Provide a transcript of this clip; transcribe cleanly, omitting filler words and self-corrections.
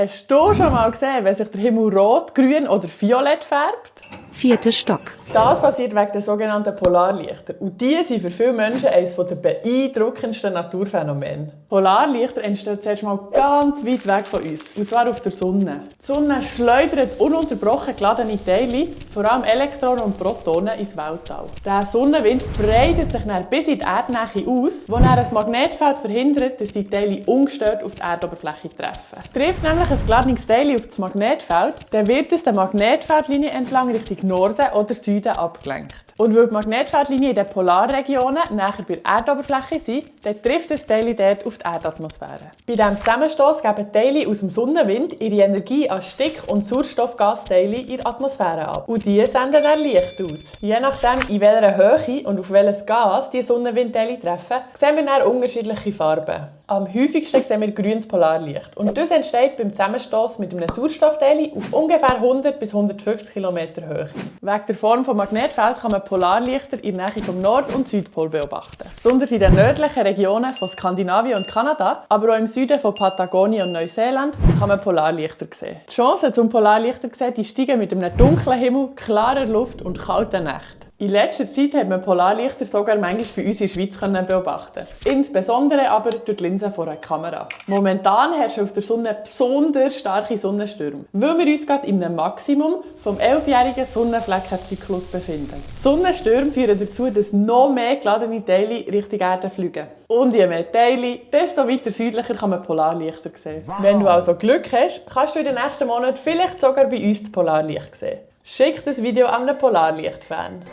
Hast du schon mal gesehen, wenn sich der Himmel rot, grün oder violett färbt? 4. Stock. Das passiert wegen der sogenannten Polarlichter. Und die sind für viele Menschen eines der beeindruckendsten Naturphänomene. Polarlichter entstehen zuerst mal ganz weit weg von uns, und zwar auf der Sonne. Die Sonne schleudert ununterbrochen geladene Teile, vor allem Elektronen und Protonen, ins Weltall. Der Sonnenwind breitet sich dann bis in die Erdnähe aus, wo dann ein Magnetfeld verhindert, dass die Teile ungestört auf die Erdoberfläche treffen. Trifft nämlich ein geladenes Teil auf das Magnetfeld, dann wird es der Magnetfeldlinie entlang Richtung Norden oder Süden abgelenkt. Und weil die Magnetfeldlinien in den Polarregionen näher bei der Erdoberfläche sind, dann trifft das Teil dort auf die Erdatmosphäre. Bei diesem Zusammenstoß geben Teile aus dem Sonnenwind ihre Energie als Stick- und Sauerstoffgasteile in der Atmosphäre ab. Und die senden dann Licht aus. Je nachdem, in welcher Höhe und auf welches Gas die Sonnenwindteile treffen, sehen wir dann unterschiedliche Farben. Am häufigsten sehen wir grünes Polarlicht. Und das entsteht beim Zusammenstoß mit einem Sauerstoffteil auf ungefähr 100 bis 150 km Höhe. Wegen der Form des Magnetfelds kann man Polarlichter in der Nähe vom Nord- und Südpol beobachten. Besonders in den nördlichen Regionen von Skandinavien und Kanada, aber auch im Süden von Patagonien und Neuseeland kann man Polarlichter sehen. Die Chancen zum Polarlichter sehen, die steigen mit einem dunklen Himmel, klarer Luft und kalten Nächten. In letzter Zeit hat man Polarlichter sogar manchmal bei uns in der Schweiz beobachten. Insbesondere aber durch die Linse von einer Kamera. Momentan herrschen auf der Sonne besonders starke Sonnenstürme, weil wir uns gerade in einem Maximum vom 11-jährigen Sonnenfleckenzyklus befinden. Sonnenstürme führen dazu, dass noch mehr geladene Teile Richtung Erde fliegen. Und je mehr Teile, desto weiter südlicher kann man Polarlichter sehen. Wow. Wenn du also Glück hast, kannst du in den nächsten Monaten vielleicht sogar bei uns das Polarlicht sehen. Schick das Video an einen Polarlicht-Fan.